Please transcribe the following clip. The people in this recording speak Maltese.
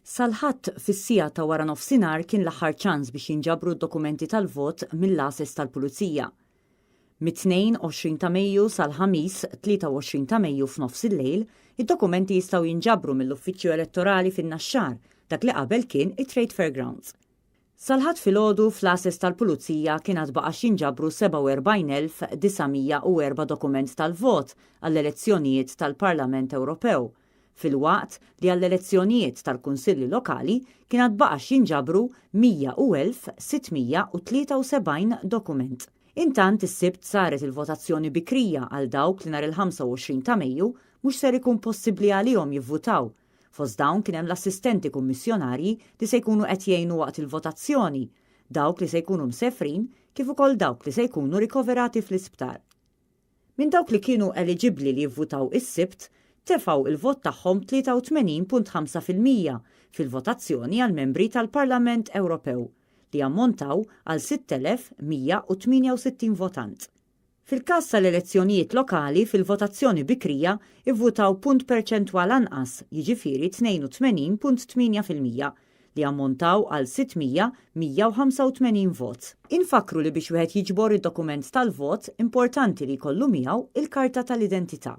Sal-Ħadd fis-siegħa ta' waranofsinhar kien l-aħħar ċans biex jinġabru d-dokumenti tal-vot mill-għases tal-Pulizija. Mit-Tnejn 20 ta' Mejju sal-Ħamis 23 ta' Mejju f'nofs il-lejl, id-dokumenti jistgħu jinġabru mill-Uffiċċju Elettorali fin-Naxxar, dak li qabel kien it-Trade Fair Grounds. Sal-Ħadd filgħodu fl-għases tal-Pulizija kien għad baqa' x'jinġabru 47,904 dokument tal-vot għall-elezzjonijiet tal-Parlament Ewropew, filwaqt li għall-elezzjonijiet tal-Kunsilli Lokali kien għad baqa' x'jinġabru 101,673 dokument. Intant is-Sibt saret il-votazzjoni bikrija għal dawk li nhar il-25 ta' Mejju mhux ser ikun possibbli għalihom jivvutaw. Fost dawn kien hemm l-assistenti kummissjonarji li se jkunu qed jgħinu waqt il-votazzjoni, dawk li se jkunu msefrin kif ukoll dawk li se jkunu rikoverati fl-isptar. Minn dawk li kienu eliġibbli li jivvutaw is-Sibt, tefgħu il-vot tagħhom 83.5% fil-votazzjoni għall-membri tal-Parlament Ewropew, li jammontaw għal 6,168 votant. Fil-każ tal-elezzjonijiet lokali, fil-votazzjoni bikrija ivvutaw punt perċentwal anqas, jiġifieri 82.8%, li jammontaw għal 600 185 vot. Infakkru li biex wieħed jiġbor id-dokument tal-vot, importanti li jkollu miegħu il-karta tal-identità.